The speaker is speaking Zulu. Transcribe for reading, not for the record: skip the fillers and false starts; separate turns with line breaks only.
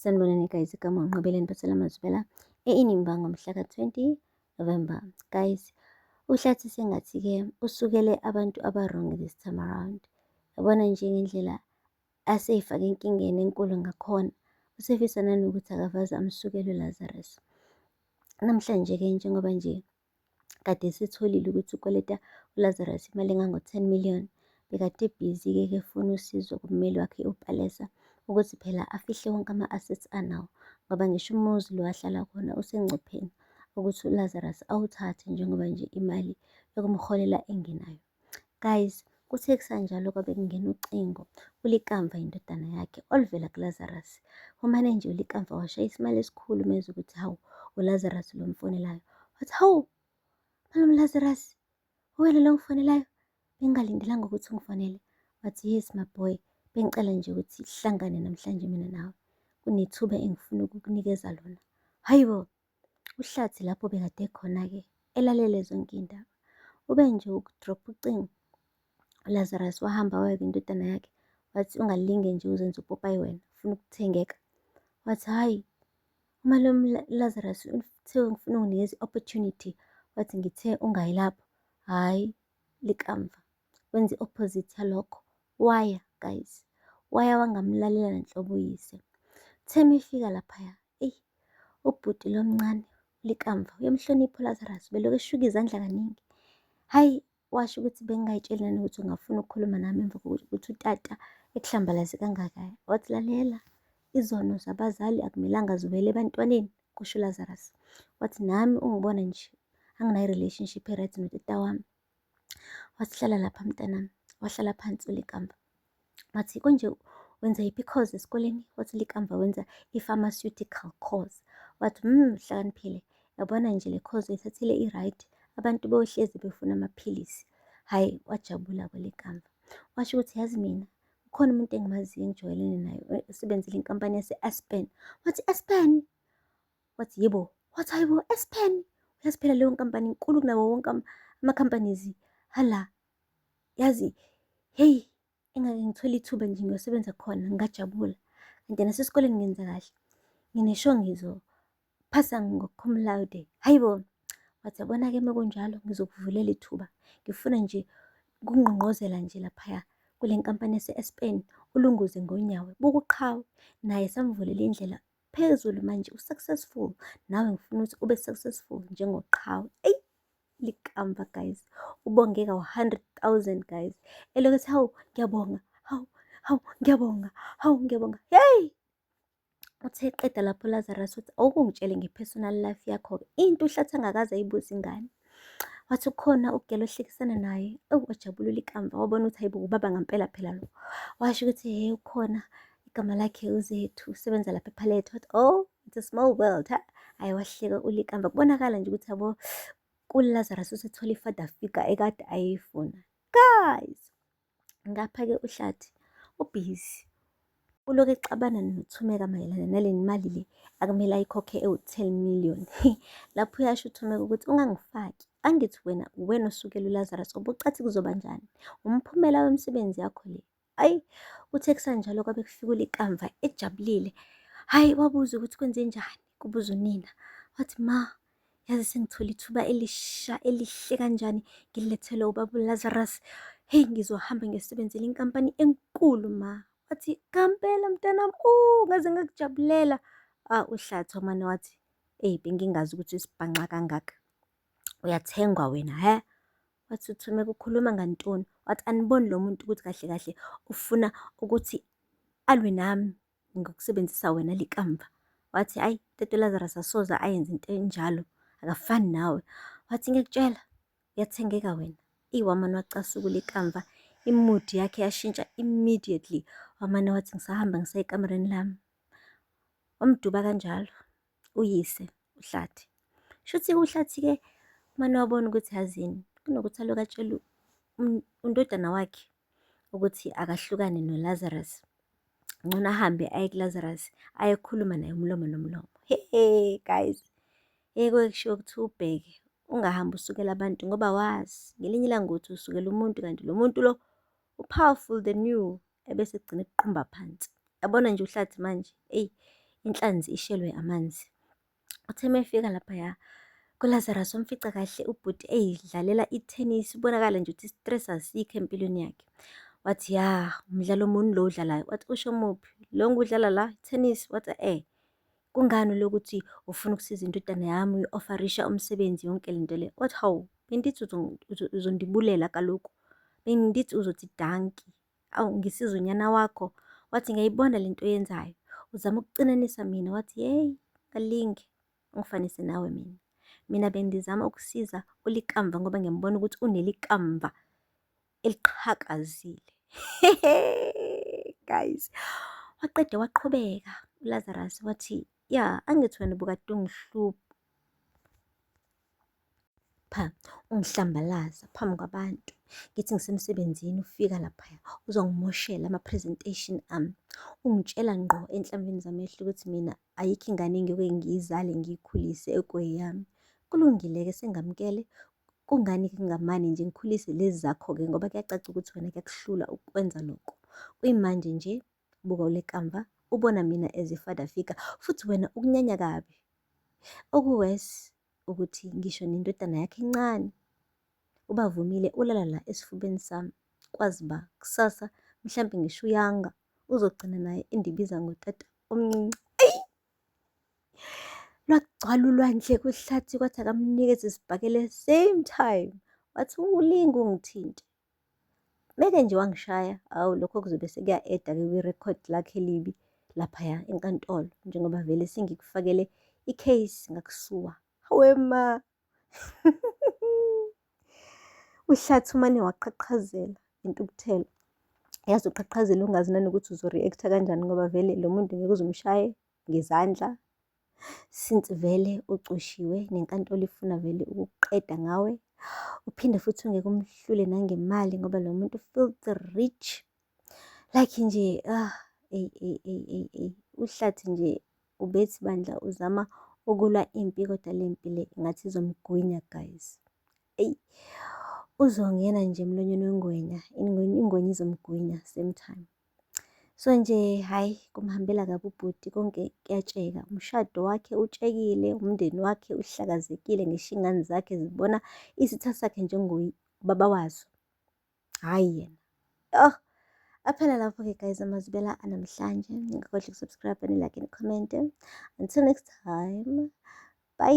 Sanibonani guys, igama uNqobile Niphathela Mazibela e-Inimba ngomhla ka-20 November. Guys, uHlathi sengathi-ke usukele abantu aba-wrong this time around. Yabona nje ngendlela aseyifake enkingeni enkulu ngakhona, usefisa nanokuthi akavaze amsukele uLazarus. Namhlanje-ke njengoba nje kade sitholile ukuthi ukweleta uLazarus imali engango-10 million, bekade ebhizi-ke efuna usizo kummeli wakhe uPalesa ukuthi phela afihle wonke ama-assets anawo ngoba ngisho umuzi lo ahlala kuwona usengcupheni ukuthi uLazarus awuthathe njengoba nje imali yokumholela engenayo. Guys, kuthe kusanjalo kwabe kungena ucingo uLikamva indodana yakhe oluvela kuLazarus. Umane nje uLikamva washaya isimali esikhulu mezwa ukuthi hawu uLazarus lo mfonelayo. Wathi hawu malume Lazarus, uwena lo ngifonelayo? Bengingalindelanga ukuthi ungifonele. Wathi yes my boy, bengicela nje ukuthi sihlangane namhlanje mina nawe. Kunethuba engifuna ukukunikeza lona. Hayi bo, uHlathi lapho bekade khona-ke elalele zonke iy'ndaba. Ube nje ukudropha ucingo. ULazarus wahamba waya kwindodana yakhe wathi ungalinge nje uzenze upopayi wena, ufuna ukuthengeka. Wathi hhayi, umalume Lazarus uthe ngifuna unginikeza i-opportunity. Wathi ngithe ungayi lapho. Hhayi, likamva. Wenza i-opposite yalokho. Waya guys, waya wangamlalela nhlobo uyise. Uthe uma efika laphaya, eyi ubhuti lo mncane likamva uyamhlonipha uLazarus, belokhu eshuka izandla kaningi. Hhayi, washo ukuthi bengingayitsheli nanokuthi ungafuna ukukhuluma nami emva kokuthi utata ekuhlambalaze kangaka. Wathi lalela, izono zabazali akumelanga ziwele ebantwaneni, kusho uLazarus. Wathi nami ungibona nje anginayo i-relationship e-right notata wami. Wathi hlala lapha mntanami, wahlala phansi uLikamva. Wathi konje wenza yiphi course esikoleni? Wathi uLikamva wenza i-pharmaceutical course. Wathi hlakaniphile, yabona nje le course uyithathile i-right, abantu bohlezi befuna amaphilisi. Hhayi, wajabula-ke uLikamva. Washo ukuthi yazi mina kukhona umuntu engimaziyo engijwayelene naye osebenzela inkampani yase-Aspen. Wathi Aspen? Wathi yebo. Wathi hayi bo, Aspen? Uyazi phela leyo nkampani inkulu kunawo wonke ama-companies hala. Yazi, hey, engake ngithole ithuba nje ngiyosebenza khona ngingajabula. Kanti nasesikoleni ngenza kahle. Nginesho ngizophasa ngo-cum laude. Hayi bo, wathi yabona-ke uma kunjalo ngizokuvulela ithuba. Ngifuna nje ukungqongqozela nje laphaya kule nkampani yase-Aspen ulunguze ngonyawo. Buka uqhawe, naye samvulela indlela phezulu manje u-successful. Nawe ngifuna ukuthi ube successful njengoqhawe. Eyi, likamva guys, ubonge kawu-100,000 guys. Elokhu ethi hawu ngiyabonga, hawu, hawu ngiyabonga, hawu ngiyabonga. Hey! Uthe eqeda lapho uLazarus uthi awukungitshele nge-personal life yakho-ke, into uHlathi angakaze ayibuze ingane. Wathi ukhona ugela ohlekisana naye, ewu wajabula uLikamva wabona ukuthi hayibo ubaba ngampela phela lo. Washo ukuthi he ukhona igama lakhe uZethu usebenza lapha ePhalethe. Wathi oh it's a small world ha. Hhayi wahleka uLikamva kubonakala nje ukuthi yabo kuLazarus usethole i-father figure ekade ayifuna. Guys, ngapha-ke uHlathi ubhizi ulokhu exabana noThumeka mayelana nale mali le akumele ayikhokhe ewu-10 million. Lapho uyasho uThumeka ukuthi ungangifaki, angithi wena uwena osukela uLazarus ubucathi kuzoba njani? Umphumela wemisebenzi yakho le. Ayi, uthe kusanjalo kwabe kufika uLikamva ejabulile. Hhayi, wabuza ukuthi kwenzenjani, kubuza unina. Wathi ma, yazi sengithole ithuba elisha elihle kanjani ngilethelwe ubaba uLazarus. Hey, ngizohamba ngiyosebenzela inkampani enkulu ma. Wathi ngampela mntanami, ngaze ngakujabulela. Ah, uHlathi wamane wathi, eyi bengingazi ukuthi usibhanxa kangaka. Uyathengwa wena, hhe? Wathi uThumeka ukhuluma ngantoni? Wathi aniboni lo muntu ukuthi kahle kahle ufuna ukuthi alwe nami ngokusebenzisa wena likamva. Wathi hayi, Tete Lazarus asoze ayenze into enjalo, akafani nawe. Wathi ngiyakutshela, uyathengeka wena. Eyi wamane wacasuka uLikamva, i-mood yakhe yashintsha immediately. Wamane wathi ngisahamba ngisaya ekamereni lami. Wamduba kanjalo uyise uHlathi. Shuthi uHlathi-ke umane wabona ukuthi yazini kunokuthi alokhu atshela undodana wakhe ukuthi akahlukane noLazarus, ngcono ahambe aye kuLazarus ayokhuluma naye umlomo nomlomo. Hey guys, hey kuke kushiwo kuthiwa ubheke ungahambi usukela abantu ngoba wazi ngelinye ilanga uthi usukela umuntu kanti lo muntu lo u-powerful than you, ebese egcina ekuqumba phansi. Yabona nje uHlathi manje, eyi Inhlanzi ishelwe amanzi. Uthe uma efika laphaya kuLazarus wamfica kahle ubhuti eyidlalela ithenisi, kubonakala nje ukuthi i-stress asikho empilweni yakhe. Wathi ya, umdlalo muni lo owudlalayo? Wathi usho muphi? Lo engiwudlala la, ithenisi? Wathi eh. Kungani lokuthi ufuna ukusiza indodana yami uyi-offerisha umsebenzi yonke le nto le? Wathi hawu, bendithi uzondibulela kaloku. Bendithi uzothi dankie. Awu ngisiza unyana wakho. Wathi ngiyayibona le nto oyenzayo. Uzama ukucinanisa mina. Wathi yeyi, kalinge ungifanise nawe mina. Mina bendizama ukusiza uLikamva ngoba ngiyambona ukuthi unelikamva eliqhakazile. Guys, waqeda waqhubeka uLazarus wathi ya angithi wena ubukade ungihlupha ungihlambalaza phambi kwabantu ngithi ngisemsebenzini ufika laphaya uzongimoshela ama-presentation ami ungitshela ngqo enhlamvini zamehlo ukuthi mina ayikho ingane engiyoke ngiyizale ngiyikhulise ekweyami. Kulungile-ke sengamukele kungani ngingamane nje ngikhulise lezi zakho-ke ngoba kuyacaca ukuthi wena kuyakuhlula ukwenza lokho. Kuyimanje nje buka uLekamva ubona mina as i-father figure futhi wena ukunyanya kabi. Oku-worse ukuthi ngisho nendodana yakhe encane ubavumile ulala la esifubeni sami kwazi ba kusasa mhlampe ngisho uyanga uzogcina naye endibiza ngotata omncinci. Eyi! Lwagcwala ulwandle kuhlathi kwathi akamnikeze isibhakela same time. Wathi ulinge ungithinte. Meke nje wangishaya, awu lokho kuzobe sekuya-eda-ke kwi-record lakhe elibi laphaya enkantolo njengoba vele sengikufakele i-case ngakusuwa. Hawe ma! Uhlathi umane waqhaqhazela intukuthelo. Yazi uqhaqhazela ungazi nanokuthi uzo-react-a kanjani ngoba vele lo muntu ngeke uze umshaye ngezandla. Since vele ucushiwe nenkantolo ifuna vele ukukuqeda ngawe. Uphinde futhi ungeke umhlule nangemali ngoba lo muntu filthy rich. Like nje ah eyi eyi eyi eyi eyi uhlathi nje ubethi bandla uzama ukulwa impi kodwa le mpi le ngathi izomgwinya guys. Eyi uzongena nje emlonyeni wengwenya, ingwenya izomgwinya same time. So nje hhayi kumhambela kabi ubhuti konke kuyatsheka. Umshado wakhe utshekile, umndeni wakhe uhlakazekile ngisho iy'ngane zakhe zibona isitha sakhe njengobaba wazo. Hhayi yena. Oh, aphela lapho-ke guys amazibela anamhlanje. Ningakhohlwa uku-subscribe, ni-like, ni-comment. Until next time, bye.